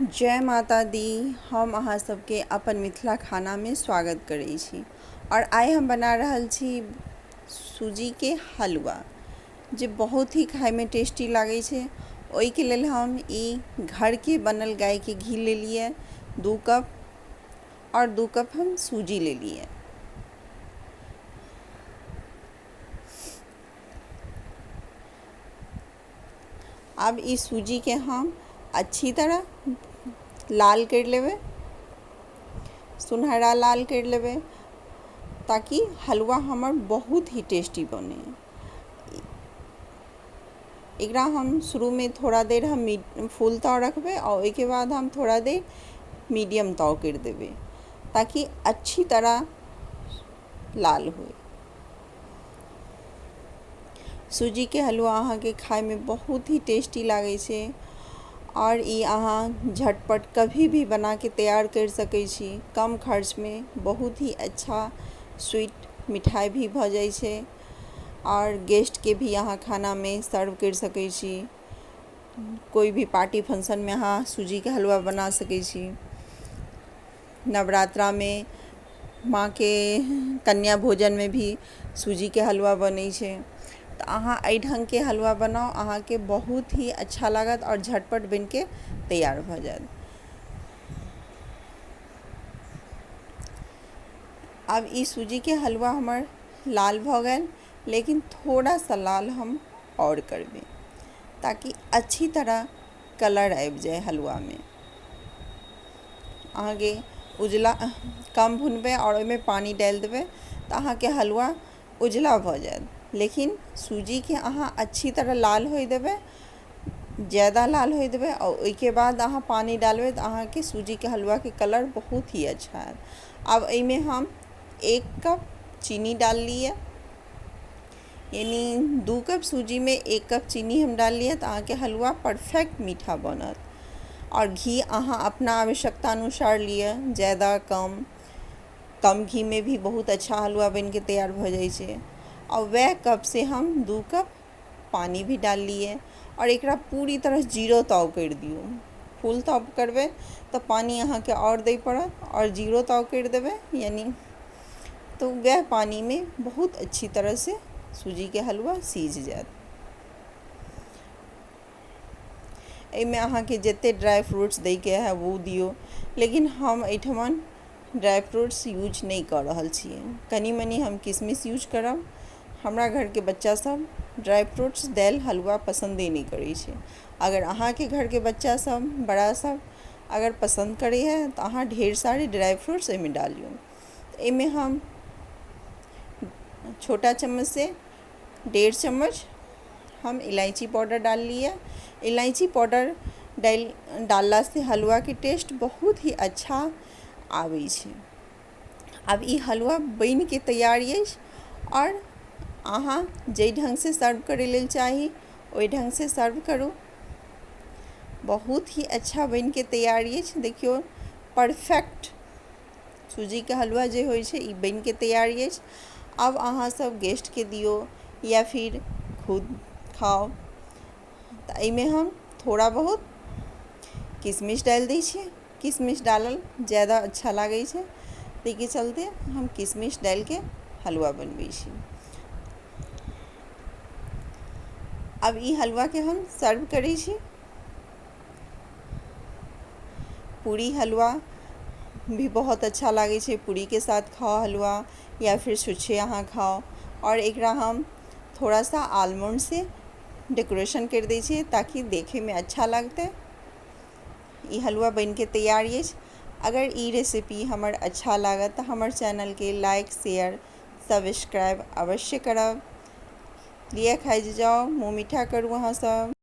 जय माता दी। हम अहाँ सबके अपन मिथिला खानामे स्वागत करै छी आओर आइ हम बना रहल छी सूजीके हलुआ, जे बहुत ही खाइमे टेस्टी लागै छै। ओहिके लेल हम ई घरके बनल गायके घी लेलियै 2 कप आओर 2 कप हम सूजी लेलियै। आब ई सूजीके हम अच्छी तरह लाल करि लेबै, सुनहरा लाल करि लेबै, ताकि हलुआ हमर बहुत ही टेस्टी बनै। एकरा हम शुरूमे थोड़ा देर हम फुल ताव रखबै आओर ओहिके बाद हम थोड़ा देर मीडियम ताव करि देबै, ताकि अच्छी तरह लाल होइ। सूजीके हलुआ अहाँके खाइमे बहुत ही टेस्टी लागै छै आओर ई अहाँ झटपट कभी भी बनाके तैयार करि सकै छी। कम खर्चमे बहुत ही अच्छा स्वीट मिठाइ भी भऽ जाइ छै आओर गेस्टके भी अहाँ खानामे सर्व करि सकै छी। कोइ भी पार्टी फंक्शनमे अहाँ सूजीके हलुआ बना सकै छी। नवरात्रामे माँके कन्या भोजनमे भी सूजीके हलुआ बनै छै। तऽ अहाँ एहि ढङ्गके हलुआ बनाउ, अहाँके बहुत ही अच्छा लागत आओर झटपट बनिके तैयार भऽ जायत। आब ई सूजीके हलुआ हमर लाल भऽ गेल, लेकिन थोड़ा सा लाल हम आओर करबै ताकि अच्छी तरह कलर आबि जाय हलुआमे। अहाँके उजला कम भुनबै आओर ओहिमे पानि डालि देबै तऽ अहाँके हलुआ उजला भऽ जायत, लेकिन सूजीके अहाँ अच्छी तरह लाल होइ देबै, ज्यादा लाल होइ देबै आओर ओहिके बाद अहाँ पानि डालबै तऽ अहाँके सूजीके हलुआके कलर बहुत ही अच्छा आयत। आब एहिमे हम 1 कप चीनी डाललियै, यानी 2 कप सूजीमे 1 कप चीनी हम डाललियै तऽ अहाँके हलुआ परफेक्ट मीठा बनत। आओर घी अहाँ अपना आवश्यकता अनुसार लिअ, ज्यादा कम। कम घीमे भी बहुत अच्छा हलुआ बनिके तैयार भऽ जाइ छै। आओर वएह कपसँ हम 2 कप पानि भी डाललियै आओर एकरा पूरी तरह जीरो ताव करि दियौ। फुल ताव करबै तऽ पानि अहाँके आओर दै पड़त, आओर जीरो ताव करि देबै यानी तऽ वएह पानिमे बहुत अच्छी तरहसँ सूजीके हलुआ सीझ जायत। एहिमे अहाँके जतेक ड्राइ फ्रूट्स दैके हइ ओ दियौ, लेकिन हम एहिठमन ड्राइ फ्रूट्स यूज नहि कऽ रहल छियै। कनि मनि हम किशमिश यूज करब। हमरा घरके बच्चासभ ड्राइ फ्रूट्स देल हलुआ पसन्दे नहि करै छै। अगर अहाँके घरके बच्चासभ, बड़ासभ अगर पसन्द करैए तऽ अहाँ ढेर सारे ड्राइ फ्रूट्स एहिमे डालियौ। एहिमे हम छोटा चम्मचसँ 1.5 चम्मच हम इलायची पाउडर डाललियै। इलायची पाउडर डाललासँ हलुआके टेस्ट बहुत ही अच्छा आबै छै। आब ई हलुआ बनिके तैयार अछि आओर अहाँ जाहि ढङ्गसँ सर्व करै लेल चाही ओहि ढङ्गसँ सर्व करू। बहुत ही अच्छा बनिके तैयार अछि। देखियौ, परफेक्ट सूजीके हलुआ जे होइ छै ई बनिके तैयार अछि। आब अहाँसभ गेस्टके दियौ या फिर खुद खाउ। तऽ एहिमे हम थोड़ा बहुत किशमिश डालि दै छियै। किशमिश डालल ज्यादा अच्छा लागै छै, ताहिके चलते हम किशमिश डालिके हलुआ बनबै छी। आब ई हलुआके हम सर्व करै छी। पूरी हलुआ भी बहुत अच्छा लागै छै। पूरीके साथ खाउ हलुआ या फिर छुच्छे अहाँ खाउ। आओर एकरा हम थोड़ा सा आलमंडसँ डेकोरेशन करि दै छियै ताकि देखैमे अच्छा लगतै। ई हलुआ बनिके तैयार अछि। अगर ई रेसिपी हमर अच्छा लागत तऽ हमर चैनलके लाइक, शेयर, सब्सक्राइब अवश्य करब। लिअ, खाइ जाउ, मुँह मीठा करू अहाँसभ।